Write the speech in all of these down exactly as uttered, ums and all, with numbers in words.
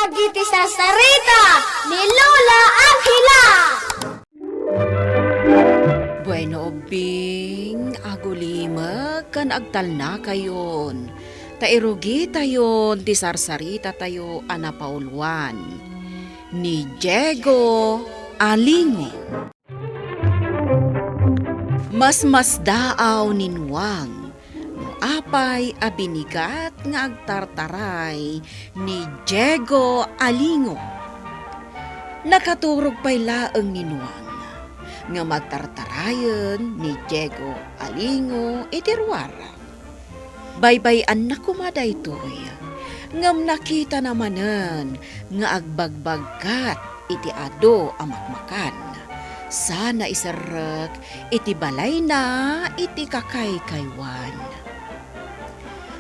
Dagiti sarsarita ni Lola Angela. Bueno, ubbing, agulimek ken agtalnakayon, ta irugitayon ti sarsaritatayo a napauluan ni Diego Alingo. Masmasdaaw ni Nuang no apay a binigat nga agtartaray ni Diego Alingo. Nakaturog pay laeng ni Nuang nga magtartarayen ni Diego Alingo iti ruar. Baybay-anna koma daytoy, ngem nakitana manen nga agbagbagkat iti adu a makmakan, sana iserrek iti balayna iti kakaykaywan.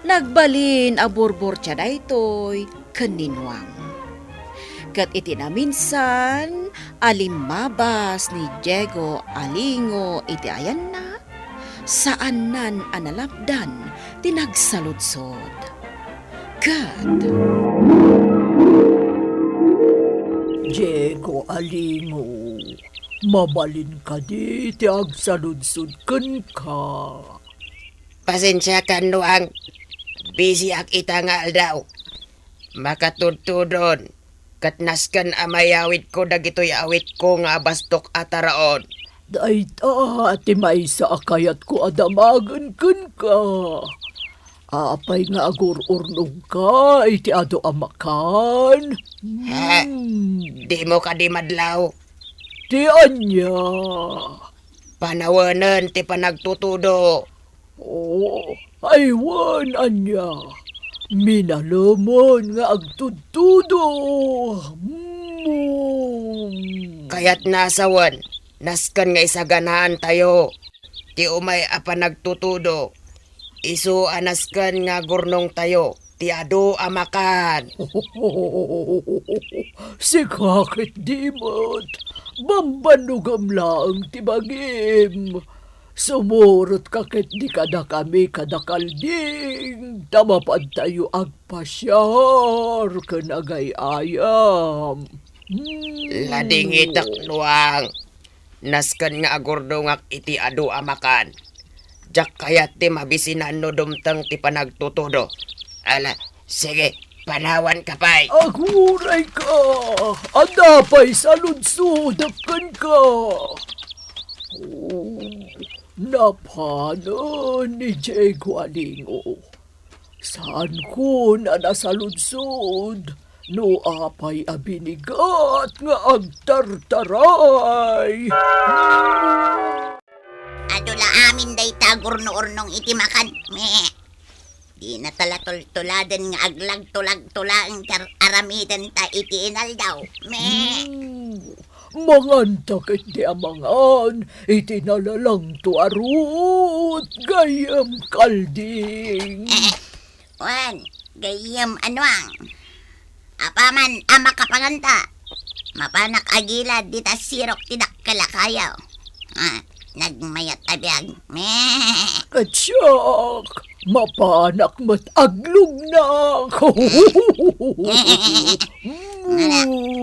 Nagbalin a burburtia daytoy ken ni Nuang. Ket iti naminsan a limmabas ni Diego Alingo iti ayanna, saannan a nalapdan ti nagsaludsod. Ket, Diego Alingo, mabalin kadi ti agsaludsod kenka? Pasensiakan, Nuang, bisiak ita nga aldaw. Makatudtudon, ket nasken a mayawidko dagitoy awitko nga abastok a taraon. Dayta ti maysa a kayatko a damagen kenka. Apay nga agur-urnongka iti adu a makan? Ha? Hmm. Dimo kadi madlaw? Ti ania? Panawenen ti panagtutudo. Oh, ay wen ania, minalemen nga agtudtudo. Mm. Kayatna a sawen, nasken nga isaganaantayo ti umay a panagtutudo. Isu a nasken nga agurnongtayo ti adu a makan. Sika ketdi met, bambannogem laeng ti bagim. Sumurotka ketdi kadakami kada kalding, ta mapantayo agpasiar ken agay-ayam. Hmm. Ladingitek, Nuang. Nasken nga agurnongak iti adu a makan. Diak kayat ti mabisinan no dumteng ti panagtutudo. Ala, sige, panawanka pay. Aguray ka! Adda pay saludsodek kenka. Oh, napanen ni Diego Alingo. Saanko a nasaludsod no apay a binigat nga agtartaray. Adu la amin dayta gurno-urnong iti makan. Me. Dina ta la tultuladen nga aglagto-lagto laeng ti ar-, aramidenta iti inaldaw. Me. Hmm. Manganta ketdi a mangan iti nalelengto a ruot, gayyem kalding. Eh, wen, gayyem a Nuang. Apaman a makapanganta, mapanak agilad dita sirok ti dakkel a kayo. Ah, nagmayat a biag. Me. Ket siak, mapanak met aglugnak. Ngana,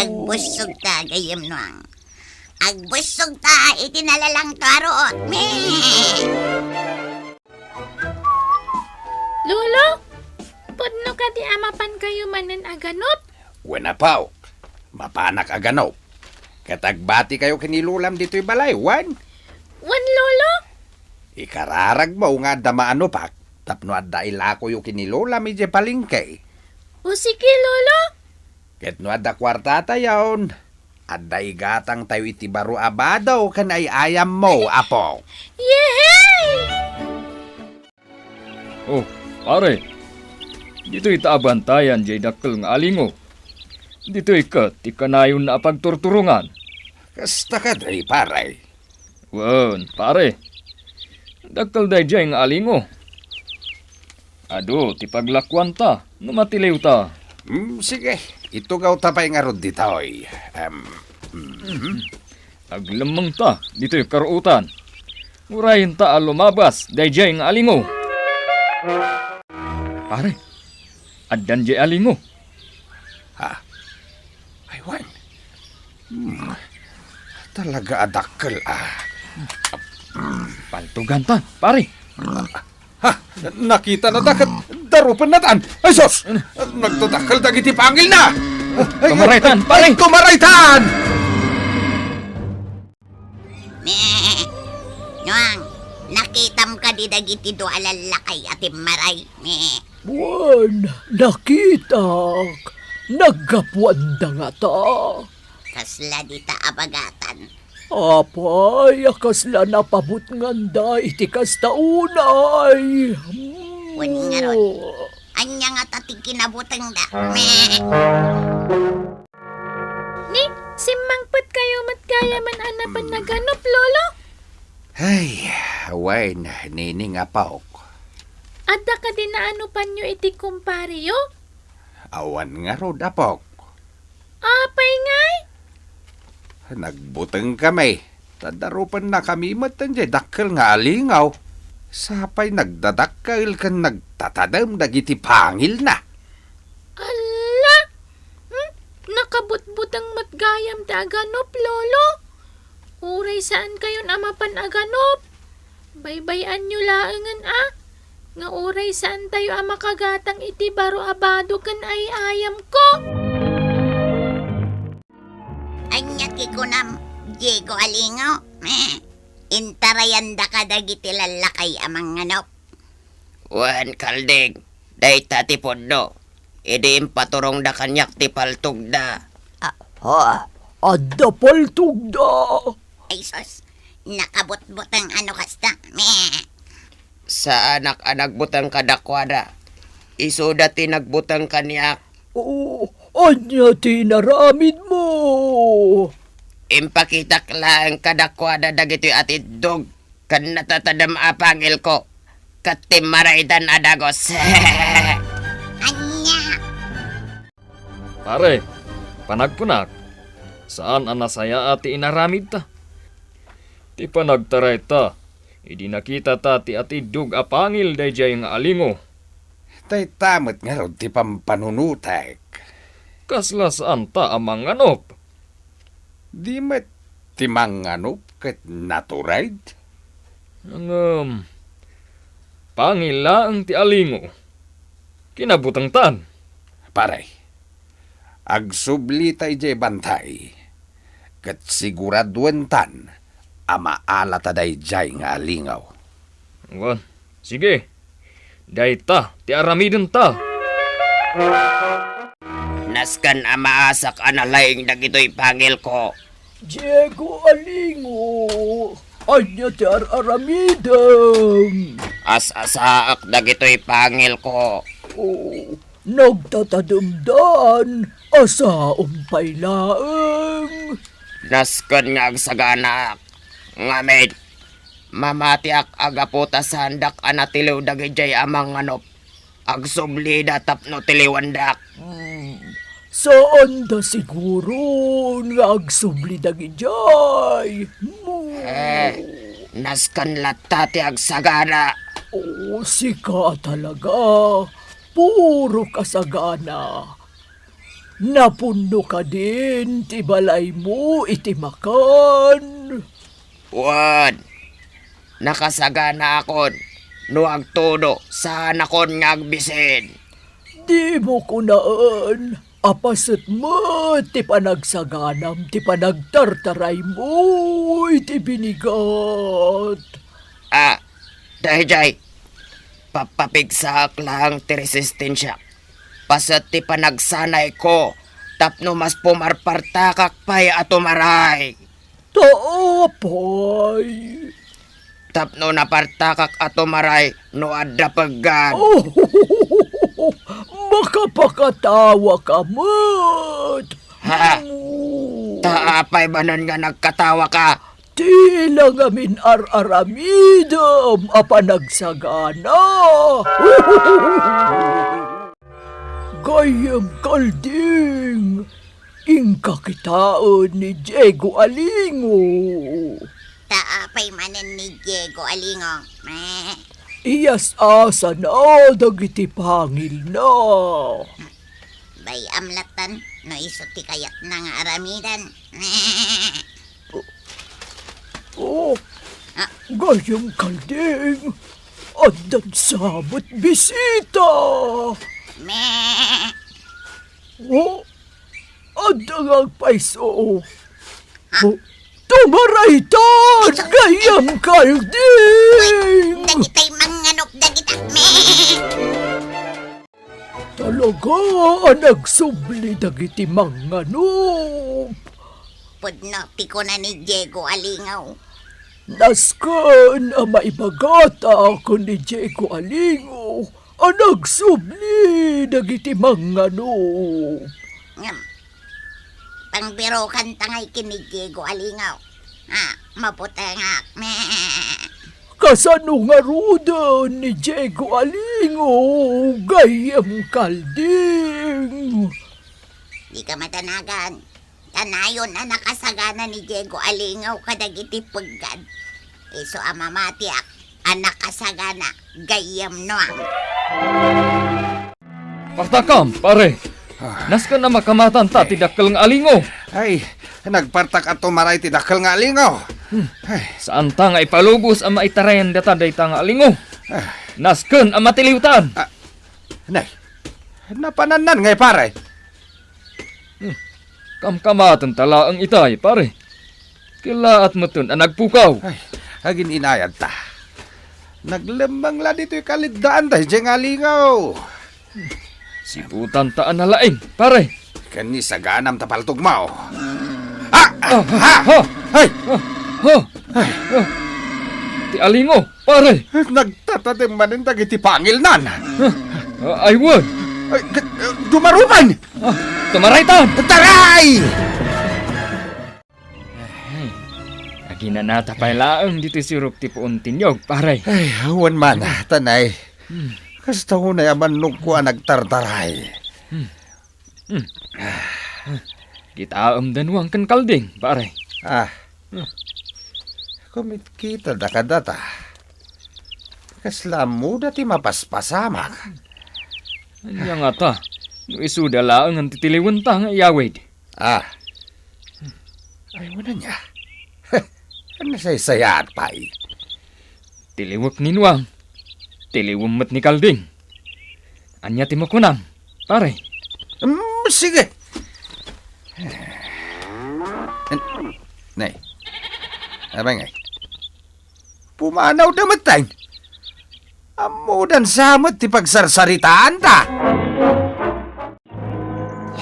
agbussog ta, gayyem Nuang. Agbussog ta iti nalelengto a ruot. Me! Lolo, pudno kadi a mapankayo manen a ganup? Wen, apo, mapanak a ganup. Ket agbatikayo ken ni Lolam ditoy balay, wen? Wen, Lolo. Ikararagmo nga adda maanupak tapno adda ilakoyo ken ni Lolam idiay palengke. O, sige, Lolo. Ket no adda kuartatayon, adda igatangtayo iti baro a bado ken ay-ayammo, apo. Yehey! Oh, pare. Ditoy ta abantayan diay dakkel nga alingo. Ditoy ket ti kanayonna a pagturturongan. Kasta kadi, pare? Wen, pare. Dakkel daydiay nga alingo. Adu ti paglakuanta no matiliwta. Hmm, sige, itugawta pay ngarud ditoy. Em, hmm. Aglemmengta ditoy karuotan. Urayenta a lumabas daydiay nga alingo. Pare, addan diay alingo. Ha? Wen. Hmm. Talaga a dakkel, ah. Paltugan ta, pare. Ha? Nakita na da ket darupen na tan. Ay, sus! Nagdadakkel dagiti pangil na! Ay, tumaray tan, pare! Ay, tumaray tan! Nuang, nakitam kadi dagiti dua a lallakay a timmaray? Wen, nakitak. Naggapuanda ngata. Kasla dita a bagatan? Apay, a kasla napabutnganda iti kasta unay. Wen ngarud, ania ngata ti kinabutengda? Ni, simmangpetkayo met gayamen a napan naganop, Lolo? Ay, wen, Nining, apok. Adda kadi naanopanyo iti kumpareyo? Awan ngarud, apok. Apay ngay? Nagbutengkami, ta darupennakami met idiay dakkel nga alingaw. Sapay nagdadakkel ken nagtatadem dagiti pangilna. Alla! Hmm? Nakabutbuteng met gayam ti aganop, Lolo? Uray saankayon a mapan aganop. Baybay-anyo laengen a, nga uray saantayo a makagatang iti baro a bado ken ay-ayamko. Ania ti kunam, Diego Alingo? Intarayandaka dagiti lallakay a manganop? Wen, Kalding, dayta ti pudno. Idi impaturongda kaniak ti paltogda. Ah, ha? Adda paltogda? Ay sus, nakabutbuteng a no kasta. Meh. Saanak a nagbuteng kadakuada. Isuda ti nagbuteng kaniak. O, ania ti inaramidmo? Impakitak laeng kadakuada dagitoy atiddog ken natatadem a pangilko, ket timmaraydan a dagus. Ania? Pare, panagkunak, saan a nasayaat ti inaramidta. Ti panagtarayta, idi nakitata ti atiddog a pangil daydiay nga alingo. Dayta met ngarud ti pampanunotek. Kasla saanta a manganop. Di met ti manganop ket natured? Ngem, pangil laeng ti alingo. Kinabutengtan. Pare, agsublita idiay bantay, ket siguraduentan a maalata daydiay nga alingaw. Wen, sige. Dayta ti aramidenta. Nasken a maasak a nalaing dagitoy pangilko. Diego Alingo, ania ti ar-aramidem? As-asaak dagitoy pangilko. O, nagtatademdan, a saom pay laeng. Nasken nga agsaganaak, ngamin, mamatiak a gapu ta saandak a natiliw dagidiay a manganop. Agsublida tapno tiliwandak. Hmm, saanda siguron nga agsubli dagidiay. Hmm. Eh, nasken latta ti agsagana. O, sika talaga. Puro kasagana. Napunno kadin ti balaymo iti makan? Wen, nakasaganaakon no agtudo, saanakon nga agbisin. Dimo kunaen a paset met ti panagsaganam ti panagtartaraymo iti binigat. Ah, daydiay, pappapigsaak laeng ti resistensiak. Paset ti panagsanayko tapno mas pumarpartakak pay a tumaray. Ta apay? Tapno napartakak a tumaray no adda peggan. Makapakatawa ka met. Ha? Ta apay manen nga nagkatawa ka? Ti la ngamin ar-aramidem a panagsagana. Gayyem Kalding, inka kitaen ni Diego Alingo. Ta apay manen ni Diego Alingo? Meh. Iyas-asana dagiti pangilna. Bay-am lattan, No isu ti kayatna nga aramiden. Oh, Ah. Gayam Kalding, addan sa met bisita. Me. Oh, adda nga agpayso. Oh, tumaraytan, gayam Kalding. Dagitay manganok, dagita. Me. Talaga a nagsubli dagiti manganop. Pudno ti kuna ni Diego Alingaw. Nasken a maibagata ken ni Diego Alingaw a nagsubli dagiti manganop. Ngem, pangbirokanta ngay ken ni Diego Alingaw. Ha, maputengak. Me. Kasano ngaruden ni Diego Alingaw, gayam Kalding? Dika madanagan. Kanayon a nakasagana ni Diego Alingaw kadagiti peggad. Isu a mamatiak a nakasagana, gayam Nuang. Partakam, pare. Ah. Nasken a makamatanta ti dakkel nga alingo. Ay, nagpartak a tumaray ti dakkel nga alingo. Hmm. Ay. Saanta nga ipalubos a maitarayan data dayta nga alingo. Ah. Nasken a matiliwtan. Ah, nay, napanannan ngay, pare. Hmm. Kamkamatenta laeng itay, pare. Kellaat metten a nagpukaw. Ay, agin-inayadta. Naglemmeng la ditoy kaliddaanta idiay nga alingaw. Siputanta a nalaing, pare. Ken ni saganam ta paltogmo. Ah! Ah! Ah! Ha! Ay! Ah! Ha! Ah! Ti alingo, pare. Nagtatadem manen dagiti pangilnan. Ah! Ah, ay, wen. Ay, g-, dumarupan! Ah, tumaraytan! Taray! Ay, aginanata pay laeng ditoy surok ti puon ti niyog, pare. Ay, awan man, tanay. Hmm. Kasta unay a mannogko a nagtartaray. Hmm. Hmm. Kitaem da Nuang ken Kalding, pare. Ah. Hmm. Kumitkita da kadata. Kasla ammoda ti mapaspasamak. Ania ngata, no isuda laeng ti tiliwenta nga iyawid. Ah. Ay, wen ania. Nasaysayaat pay. Tiliwek ni Nuang. Tiliwem met ni Kalding. Ania ti makunam, pare? Mm, sige. Nay. Abay ngay. Pumanawda metten. Ammodan sa met ti pagsarsaritaanta.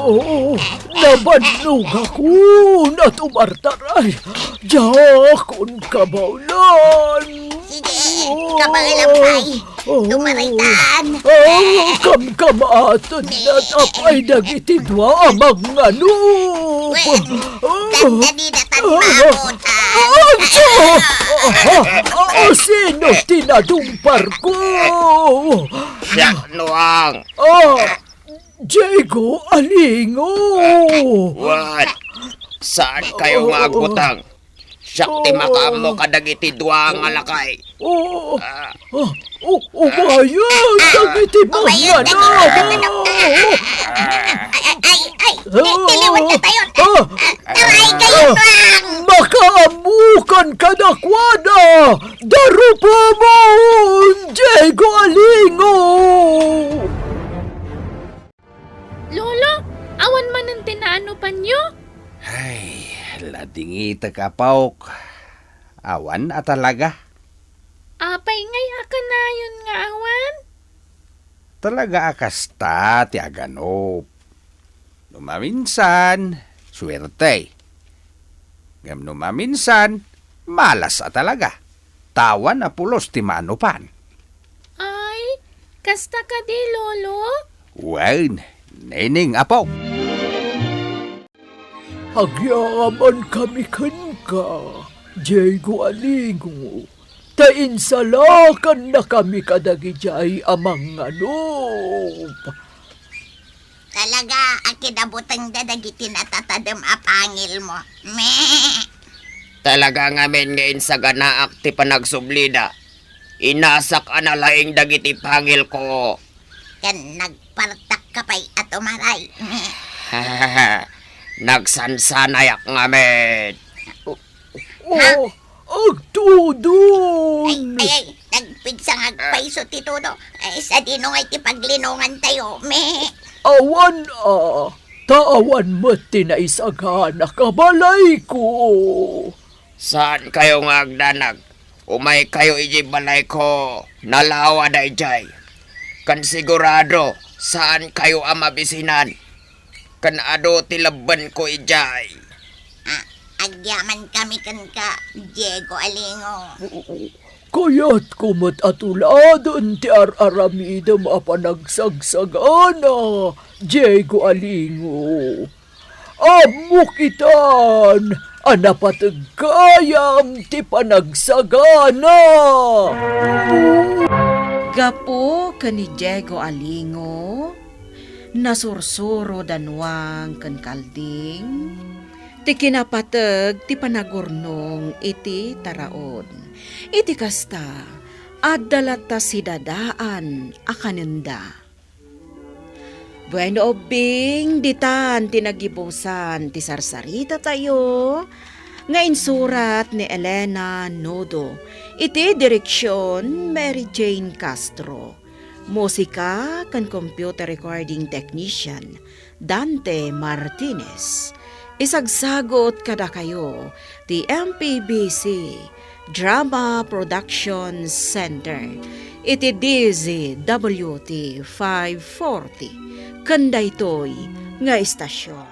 Oh, nabannogakon a tumartaray. Diakon kabaelan. Sige, kabaelam pay. Oh. Tumaraytan. Oh, kamkamaten na tapay dagiti dua a manganop. Wen, oh. Dandani datan makutan. Atsu! Ah, ah, sino ti nadungparko? Siak, Nuang. Ah, Diego Alingo! What? Saan kayo nga agbutang? Siak ti makaammo kadagiti dua nga lakay. Oh, ah, oh, umayen dagiti manganabo! Ay, ay, ay, ay, ti-, tiliwed na tayo. Ah, aray kayo, ah, Frank! Makaammokan kadakuada! Darupamon, Diego Alingo! Lolo, awan manen ti naanopanyo? Ay, ladingitek, apok. Awan a talaga. Apay ngay a kanayon nga awan? Talaga a kasta ti aganop. No maminsan, suerte. Ngem no maminsan, malas a talaga. Ta awan a pulos ti maanopan. Ay, kasta kadi, Lolo? Wen, Neneng, apok. Agyamankami kenka, Diego Alingo, ta insalakannakami kadagidiay a manganop. Talaga a kinabutengda dagiti natatadem a pangilmo. Me! Talaga ngamin nga insaganaak ti panagsublida. Inasak a nalaing dagiti pangilko. Ken nagpartakka pay a tumaray. Me! Nagsansanayak ngamin. Oh, agtudon! Ay, ay, ay, nagpigsa nga agpayso ti tudo. Ay, sadino ngay ti paglinongan tayo, me? Awan a, ta awan met ti naisagana ka balayko. Saan kayo nga agdanag? Umay kayo iji balayko. Nalawa dayjay. Kan sigurado, saan kayo a mabisinan. Ken adu ti lebbenko idiay. Ah, agyaman kami kenka, Diego Alingo. Kayatko met a tuladen ti ar-aramidem a panagsagsagana, Diego Alingo. Ammok itan a napateg gayam ti panagsagana. Gapu ken ni Diego Alingo, nasursuro da Nuang ken Kalding ti kinapateg ti panagurnong iti taraon. Iti kasta, adda latta sidadaan a kanenda. Bueno, ubbing, ditan ti nagibusan ti sarsarita tayo nga insurat ni Elena Nodo, iti direksyon Mary Jane Castro. Musika ken computer recording technician, Dante Martinez. Isagsagot kadakayo ti M P B C Drama Production Center iti D Z W T five forty ken daytoy nga istasyon.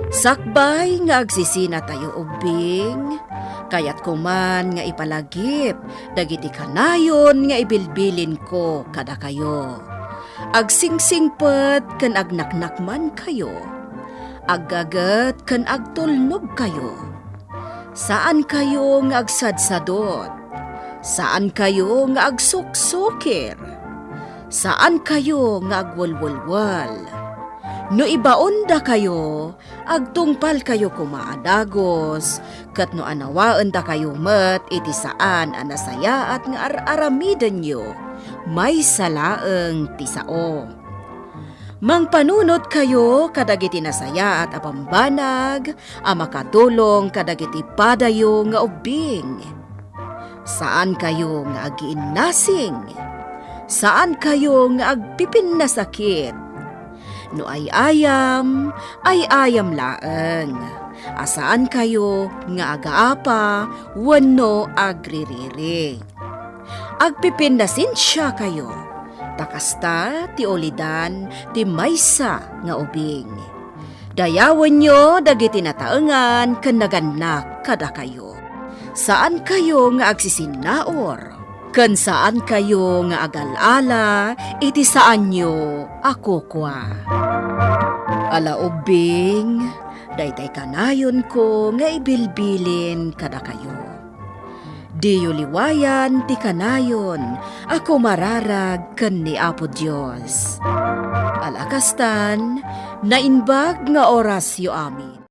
Sakbay nga agsisina tayo ubbing, kayatko man nga ipalagip dagiti kanayon nga ibilbilinko kadakayo. Agsingsingpet ken agnaknakmankayo. Aggaget ken agtulnogkayo. Saankayo nga agsadsadot. Saankayo nga agsuksukir. Saankayo nga agwelwelwel. No ibaondakayo, agtungpalkayo koma a dagus, ket no anawaendakayo met iti saan a nasayaat nga ar-aramidenyo, maysa laeng ti sao. Mangpanunotkayo kadagiti nasayaat a bambanag a makatulong kadagiti padayo nga ubbing. Saankayo nga agiinnasing. Saankayo nga agpipinnasakit. No ay-ayam, ay-ayam laeng. A saankayo nga agaapa wenno agririri. Agpipinnasensiakayo, ta kasta ti ulidan ti maysa nga ubing. Dayawenyo dagiti nataengan ken nagannak kadakayo. Saankayo nga agsisinnaur, ken saankayo nga agal-ala iti saanyo a kukua. Ala ubbing, daytay kanayonko nga ibilbilin kadakayo. Diyo liwayan ti kanayon a kumararag ken ni Apo Dios. Ala kastan, naimbag nga orasyo amin.